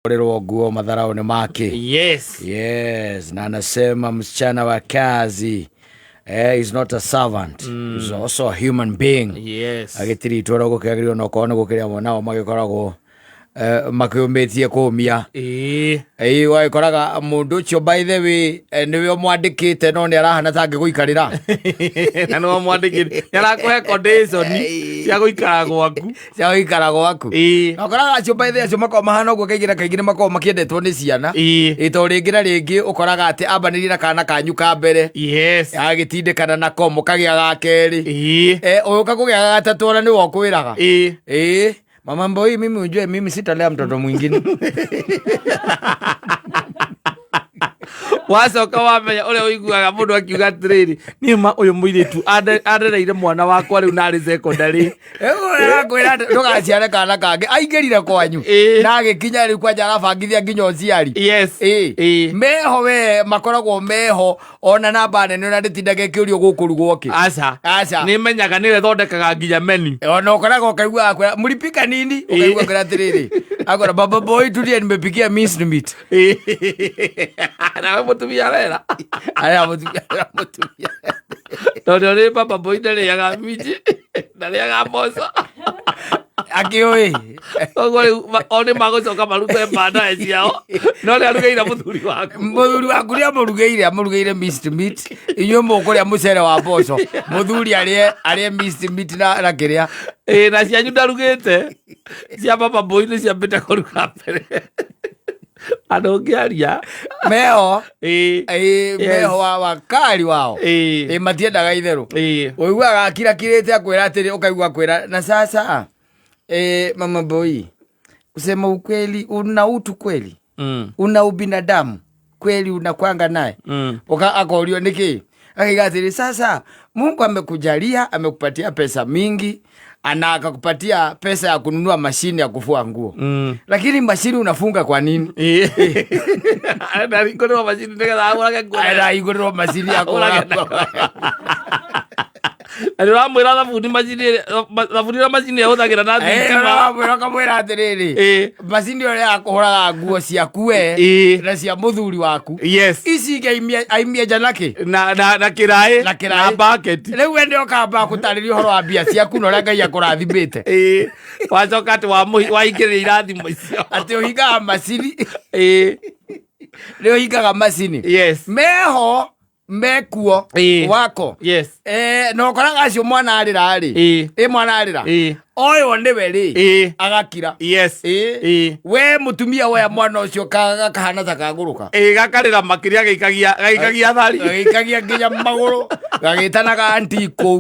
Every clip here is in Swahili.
Kũgũrĩrwo nguo madharau nĩ make. Yes. Yes, na anasema msichana wa kazi is not a servant, is also a human being. Yes. Agĩtiritwo ũrĩa gũkĩagĩrĩirwo na okorwo nĩ gũkĩrĩ amwe nao magĩkoragwo makĩũmĩtie kũmia. Ĩĩ. Ĩĩ, wagĩkoraga mũndũ ũcio by the way nĩwe ũmwandĩkĩte no nĩ arahana ta angĩgũikarĩra. Na nĩwe mwandĩkĩte. Nĩ arakũhe condition cia gũikara gwaku. Cia gũikara gwaku. Ĩĩ. Na ũkoraga acio by the way acio makoragwo mahana ũguo kaingĩ na kaingĩ nĩ makoragwo makĩendetwo nĩ ciana. Ĩĩ. Ĩ, tondũ rĩngĩ na rĩngĩ ũkoraga atĩ ambanĩrie na kana kanyu ka mbere. Yes. Agĩtindĩkana nako mũkagĩa ga kerĩ. Ĩĩ. Ũyũka kũgĩa ga gatatũ ona nĩwe ũkwĩraga. Ĩĩ. Ĩĩ, mama Mboi, mimi ujue mimi sitalea mtoto mwingine. Wacoka wamenya ũrĩa ũiguaga mũndũ akiuga atĩrĩrĩ, niĩ ma ũyũ mũirĩtu andereire mwana wakwa rĩu narĩ secondary. Akwĩra ndũgaciare kana kangĩ, aingĩrire kwanyu Ĩĩ. na agĩkinya rĩu kwanja arabangithia nginya ũciari. Yes. Ĩĩ. Ĩĩ. Meho we makoragwo meho ona namba nene ona ndĩtindaga ĩkĩũrio gũkũrugwo kĩ. Aca. Aca. Nĩ menyaga nĩwe thondekaga nginya menu. Ona ũkoraga ũkaigua akwĩra mlipika nini, ũkaigua akwĩra atĩrĩrĩ, akwĩra baba boy tulia nimepikia minced meat. Ĩĩ. Nawe mũtumia arera. Aya mũtumia, aya mũtumia. Tondũ nĩ baba boy ndarĩaga minji, ndarĩaga mboco. Akĩũĩ. Koguo rĩu o nĩ magũcoka marute bandae ciao. No nĩ arugĩire mũthuri waku. Mũthuri waku nĩ amũrugĩire, amũrugĩire minced meat. Inyuĩ mũkũrĩa mũcere wa mboco. Mũthuri arĩe minced meat na kĩrĩa. Ĩĩ, na cianyu ndarugĩte. Cia baba boy nĩ ciambĩte kũruga mbere. Andũ ũngĩaria. Meho. Ĩĩ. Ĩĩ, Yes. meho wa wakari wao. Ĩĩ. Ĩĩ, matiendaga itherũ. Ĩĩ. Ũiguaga akirakirĩte akwĩra atĩrĩ, ũkaigua akwĩra na sasa mama boy, kusema ukweli una utu kweli, una ubinadamu kweli, unakwanga naye. Uka akorio niki akiga atĩrĩ, sasa Mungu amekujalia, amekupatia pesa mingi ana akakupatia pesa ya kununua mashine ya kufua nguo. Lakini mashine unafunga kwa nini? Ĩĩ. Arenda hingũrĩrwo macini nĩgetha ahũrage nguo. Arenda hingũrĩrwo macini ya kũhũra nguo. Na nĩ ũramwĩra thabuni macini ĩrĩa, thabuni ĩrĩa macini ĩhũthagĩra na thitima. Ũramwĩra ũkamwĩra atĩrĩrĩ, Ĩĩ. macini ĩyo ya kũhũraga nguo ciaku we Ĩĩ. na cia mũthuri waku. Yes. Ici ingĩ aimie nja na kĩ? Na kĩraĩ. Na kĩraĩ. Na bucket. Rĩu we nĩ ũkamba gũtarĩria ũhoro wa mbia ciaku na ũrĩa Ngai akũrathimĩte. Ĩĩ. Wacoka atĩ waingĩrĩra irathimo icio. Atĩ ũhingaga macini. Ĩĩ. Nĩ ũhingaga macini. Yes. Meho mekuo Ĩĩ. wako. Yes. Na ũkoraga acio mwana arĩra rĩ. Ĩĩ. Ĩ mwana arĩra. Ĩĩ. Ũyũ nĩwe rĩ. Ĩĩ. Agakira. Yes. Ĩĩ. Ĩĩ. We mũtumia woya mwana ũcio gakahana ta kagũrũka. Ĩĩ, gakarĩra makĩria gagĩikagia thari. Gagĩikagia nginya magũrũ, gagĩtanaga anti kũu.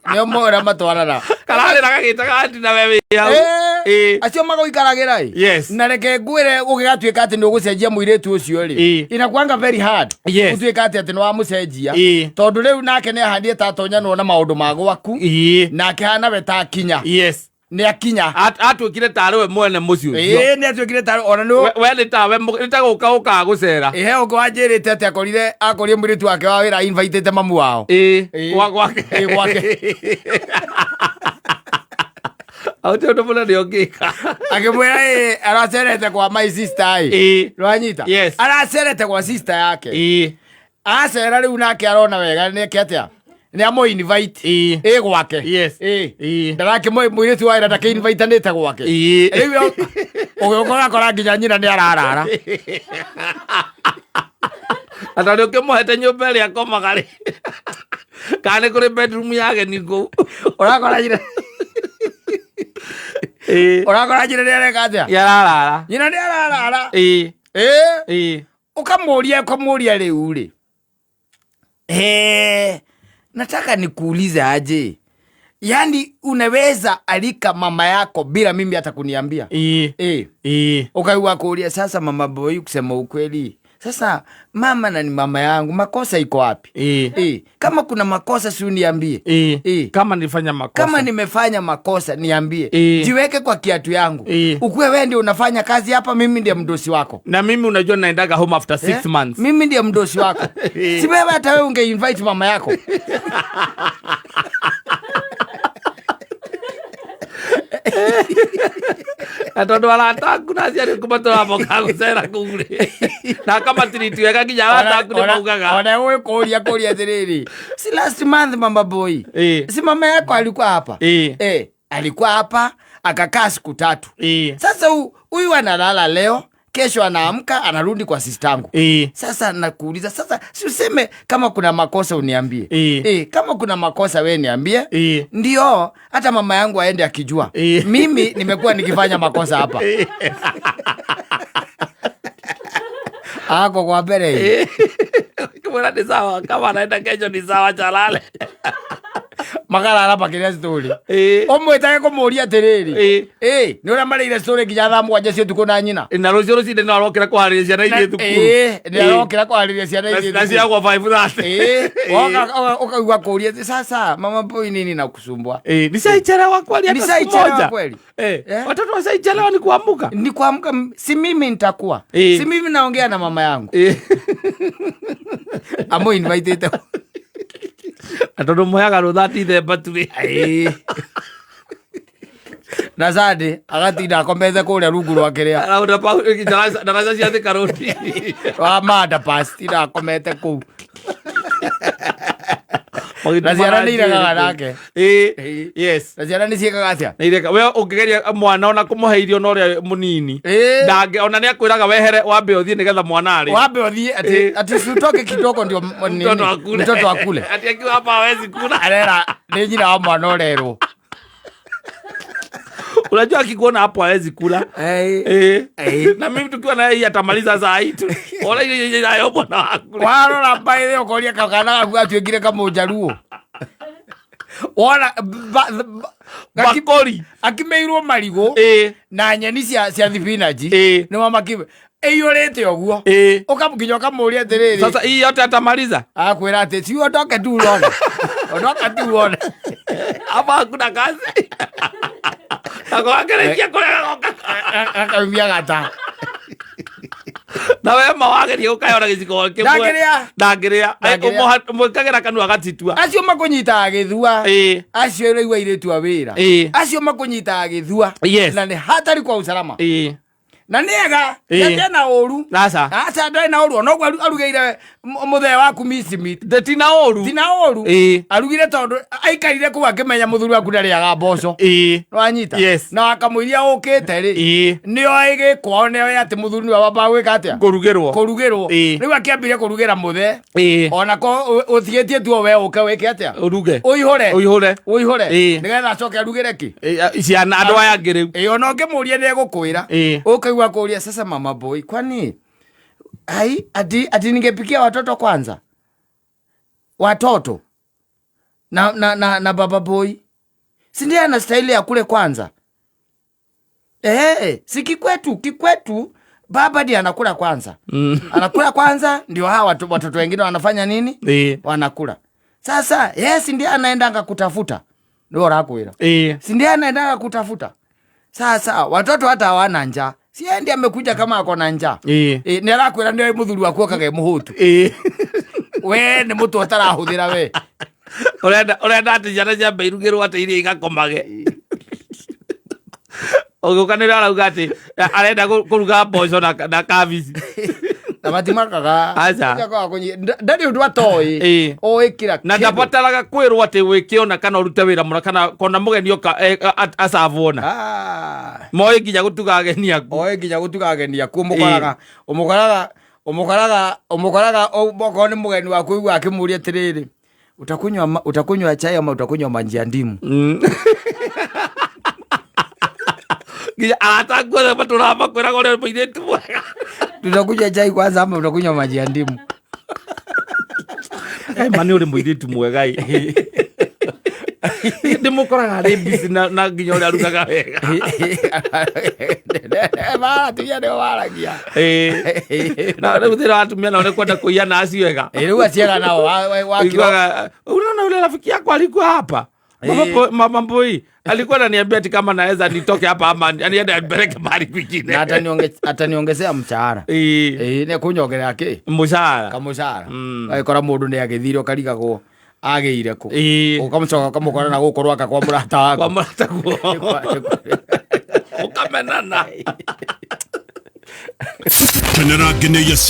Nĩo moĩ ũrĩa matwarana. Kararĩra gagĩtaga anti na we wĩ hau. Ĩĩ. Ĩĩ. Acio magũikaragĩra ĩ. Yes. Na reke ngwĩre gũgĩgatuĩka atĩ nĩ ũgũcenjia mũirĩtu ũcio rĩ. Ĩĩ. Inakuanga very hard. Yes. Gũtuĩka atĩ nĩ wamũcenjia. Ĩĩ. Tondũ rĩu nake nĩ ahandie ta atonyanwo na maũndũ ma gwaku. Ĩĩ. Nake hana we ta akinya. Yes. Nĩ akinya. Atuĩkire tarĩ we mwene mũciĩ ũcio. Ĩĩ, nĩ atuĩkire tarĩ, ona nĩ We nĩ tawe nĩ ta gũka ũkaga gũcera. Ĩĩ, he ũngĩ wanjĩrĩte atĩ akorire mũirĩtu wake wa wĩra invitĩte mamu wao. Ĩĩ, Ĩĩ. gwake. Ĩĩ, gwake. Hau ti ũndũ mũnene ũngĩka. Akĩmwĩra, ĩĩ, aracerete kwa my sister ĩ. Ĩĩ. Nĩwanyita? Yes. Aracerete kwa sister yake. Ĩĩ. Acera rĩu nake arona wega nĩ eke atĩa? Nĩ amũ invite. Ĩĩ. Ĩ gwake. Yes. Ĩĩ. Ĩĩ. Ndarakĩmũ mũirĩtu wa wĩra ndakĩ invite-anĩte gwake. Ĩĩ. Rĩu ũgĩũka ũgakora nginya nyina nĩ ararara. Ata nĩ ũkĩmũhete nyũmba ĩrĩa akomaga rĩ. Kana nĩ kũrĩ bedroom ya ageni kũu. Ũrakora nyina. Ĩĩ. Ũrakora nyina nĩ areka atĩa? Nĩ ararara. Nyina nĩ ararara. Ĩĩ. Ĩĩ. Ĩĩ. Ũkamũria, ũkamũria rĩu rĩ. Nataka nikuulize aje. Yaani unaweza alika mama yako bila mimi hata kuniambia. Ĩĩ. Ĩĩ. Ĩĩ. Ukaigua kuulia sasa mama boy, kusema ukweli. Sasa mama na ni mama yangu, makosa iko wapi? Ĩĩ. Ĩĩ. Kama kuna makosa si uniambie. Ĩĩ. Ĩĩ. Kama nilifanya makosa. Kama nimefanya makosa niambie. Ĩĩ. Jiweke kwa kiatu yangu. Ĩĩ. Ukuwe wewe ndio unafanya kazi hapa, mimi ndiye mdosi wako. Na mimi unajua naendaga home after 6 months. Mimi ndiye mdosi wako. Ĩĩ. Si wewe hata wewe unge invite mama yako. Na tondũ arata aku na aciari aku matũraga mokaga gũcera kũu rĩ, na akamatiriti wega nginya arata aku nĩ maugaga. Ona kũria kũria atĩrĩrĩ, si last month mama boy, si mama yako alikuwa hapa? Alikuwa hapa akakaa siku 3. Sasa huyu analala leo, kesho anaamka anarudi kwa sistangu. Sasa nakuuliza sasa, si useme kama kuna makosa uniambie. Kama kuna makosa we niambie. Ndio hata mama yangu aende akijua. Mimi nimekuwa nikifanya makosa hapa. Ako kwa mbele. Kimwona ni sawa, kama anaenda kesho ni sawa chalale. Makarara makĩrĩa story. Ũmwĩtage kũmũria atĩrĩrĩ, nĩ ũrĩa marĩire story nginya thaa 7 cia ũtukũ na nyina. Na rũciũ rũcinĩ no arokĩra kũharĩria ciana ithiĩ thukuru. Nĩ arokĩra kũharĩria ciana ithiĩ Na thukuru. ciagwa 5:30. Ũkaigua kũũria atĩ, sasa mama boy nini nakusumbua? Nishaichelewa kweli hata siku Nishaichelewa moja. kweli. Watoto washaichelewa ni kuamka. Ni kuamka, si mimi nitakuwa. Si mimi naongea na mama yangu. Amo invite. Na tondũ mũheaga rũtha Dithemba tu rĩ. Na Sunday agatinda akomete kũrĩa rungu rwa kĩrĩa. Araunda pau, ndaraca cia Thika Road. Wa Manda Pass, tinda akomete kũu. Na ciana nĩ iregaga nake. Yes. Na ciana nĩ ciĩkaga atĩa? Nĩ ireka. We ũngĩgeria mwana ona kũmũhe irio na ũrĩa mũnini. Ndangĩ, ona nĩ akwĩraga wehere wambe ũthiĩ nĩgetha mwana arĩe. Wambe ũthiĩ, ati si utoke kidogo ndio nini? Mtoto akule. Mtoto akule. Ati akiwa hapa hawezi kula. Arera, nĩ nyina wa mwana ũrerwo. Unajua akikuona hapo hawezi kula. Na mimi tukiwa na yeye atamaliza saa hii tu. Ona ile ile nayo bwana wangu. Warora mbaithe ukoria kana gaku atuĩkire kamũnjaruo. Wona, Bakori. akimeirwo marigũ na nyeni cia thibinaji. Nĩ mamakime. Ĩiyũrĩte ũguo. Ũkamũkinya ũkamũũria atĩrĩrĩ. Sasa hii yote atamaliza? Akwĩra atĩ si uondoke tu uone. Ondoka tu uone. Hapa hakuna kazi. Ako akerekia kũrega goka. Akaumia gata. Na we ma wageria gũkaya ona gĩciko kĩmwe. Ndangĩrĩa. Ndangĩrĩa. Ndangĩrĩa. Ũmwĩkagĩra kanua gatitua. Acio makũnyitaga gĩthua. Acio ũraigua airĩtu a wĩra. Acio makũnyitaga gĩthua. Na nĩ hatari kwa usalama. Na nĩ ega, ndarĩ na ũru. Aca. Aca, ndarĩ na ũru. Ona ũguo arugĩire mũthee waku mici meat. Ndĩ ti na ũru. Ti na ũru. Arugire tondũ aikarire kũu akĩmenya mũthuri waku ndarĩaga mboco. Nĩwanyita? Na akamũiria ũkĩte rĩ. Nĩoĩ gĩkwao, nĩoĩ atĩ mũthuri nĩwe wambaga gwĩka atĩa? Kũrugĩrwo. Kũrugĩrwo. Rĩu akĩambire kũrugĩra mũthee. Ona ko ũtigĩtie tu we ũke wĩke atĩa? Ũruge. Ũihũre. Ũihũre. Ũihũre. Nĩgetha acoke arugĩre kĩ? Ciana andũ aya angĩ rĩu. Ona ũngĩmũria nĩegũkwĩra. Ũkaigua kũria sasa mama boy, kwani ai ati ningepikia watoto kwanza? Watoto na baba boy. Si ndiye ana staili ya kule kwanza? Si kikwetu baba ndiye anakula kwanza. Anakula kwanza ndio hawa watoto wengine wanafanya nini? Wanakula. Sasa yes ndiye anaendanga kutafuta. Ndio rakwira. Si ndiye anaendanga kutafuta. Sasa watoto hata hawana njaa. Si yeye ndiye amekuja kama ako na njaa. Ni arakwira ndio muthuri waku akage muhutu. We ni mutu atarahuthira we. Urenda ati ciana ciambe irugirwo ati iria igakomage. Ũgĩũka nĩ arauga atĩ arenda kũruga mboco na kabici. Na matimakaga. Aca. Ndarĩ ũndũ atoĩ. Oĩ kila Na kĩndũ. ndabataraga kwĩrwo atĩ wĩkĩona kana ũrute wĩra mũno kana kona mũgeni oka, acabwo ona. Moĩ nginya gũtuga ageni aku. Oĩ nginya gũtuga ageni aku. Ũmũkoraga, ũmũkoraga, ũmũkoraga, ũmũkoraga, okorwo nĩ mũgeni waku ũiguaga akĩmũria atĩrĩrĩ, utakunywa chai ama utakunywa maji ya ndimu? Nginya arata aku othe matũraga makwĩraga ũrĩa mũirĩtu mwega. Tutakunywa chai kwanza ama utakunywa maji ya ndimu? Ma nĩ ũrĩ mũirĩtu mwega ĩ. Ndĩmũkoraga arĩ busy na nginya ũrĩa arugaga wega. Atumia nĩo waragia. Na rĩu thĩna wa atumia nao nĩ kwenda kũiya na acio ega. Rĩu aciega nao, wa kiro- Ũiguaga, unaona yule rafiki yako alikuwa hapa. Mama Mbui alikuwa ananiambia ati kama naweza nitoke hapa ama niende anipeleke mahali kwingine. Na ataniongezea mshahara. Nĩ kunyongerera kĩ? Mshahara. Kamũshahara. Agĩkora mũndũ nĩ agĩthire ũkarigagwo agĩire kũ. Ũkamũcoka ũkamũkora na gũkũ rwaka kwa mũrata waku. Kwa mũrata guo. Kamenana. Kenera ngenĩia cia.